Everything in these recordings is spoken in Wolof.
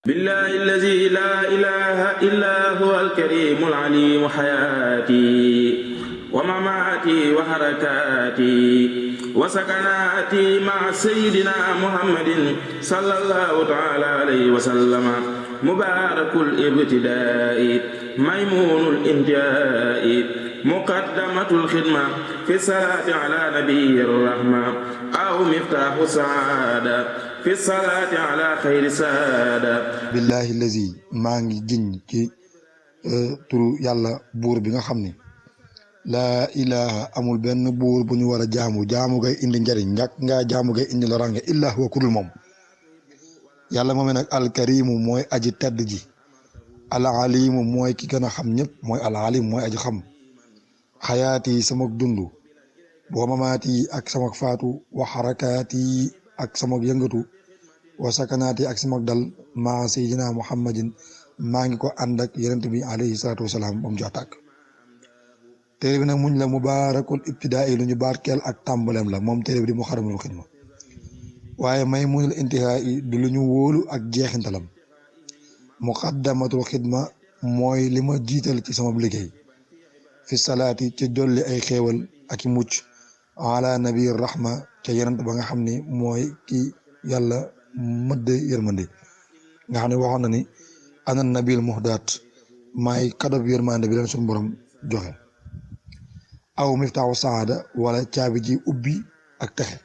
بالله الذي لا إله إلا هو الكريم العليم حياتي ومماتي وحركاتي وسكناتي مع سيدنا محمد صلى الله تعالى عليه وسلم مبارك الابتداء ميمون الانتهاء مقدمة الخدمة في الصلاة على نبي الرحمة أو مفتاح السعادة في الصلاة على خير سادة بالله الذي maa ngi giñ ci turu yàlla buur bi nga xam ne laa ilaha amul benn buur bu ñu war a jaamu gay indi njariñ ñàkk ngaa jaamu gay indi lorange illa huwa kudul moom yàlla moom nag alkarimu mooy aji tedd ji alalimu mooy ki gën a xam ñëpp mooy alalim mooy aji xam xayaati yi sama dund boo mamaati yi ak sama faatu wa xarakaati yi ak sama yëngatu wa sakanaati ak sama dal maa sayyidina muhammadin maa ngi ko ànd ak yonent bi alayhi salaatu wasalaam ba mu jox tàkk téere bi nag muñ la mubaarakul ibtidaa yi lu ñu barkeel ak tàmbaleem la moom téere bi di Muxaddamatul Xidma waaye may munul intihaa yi du lu ñu wóolu ak jeexintalam Muxaddamatul Xidma mooy li ma jiital ci sama liggéey fi salaati ci dolli ay xéewal ak i mucc ala nabi rahma ca yonent ba nga xam ne mooy ki yàlla mëdd yërmande nga xam ne waxoon na ni ana nabil muhdaat maay kadob yërmande bi leen suñu borom joxe aw miftaaxu saada wala caabi ji ubbi ak texe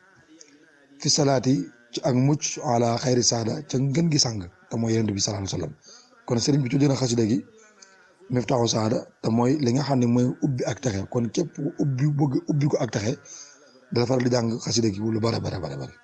fi salaati ci ak mucc ala xayri saada ca ngën gi sàng te mooy yonent bi sallallahu alayhi wa sallam kon sëriñ bi tuddee na xasida gi miftaaxu saada te mooy li nga xam ne mooy ubbi ak texe kon képp ubbi bëgg ubbi ko ak texe dafa faral di jàng xasida gi lu bare bare bare bare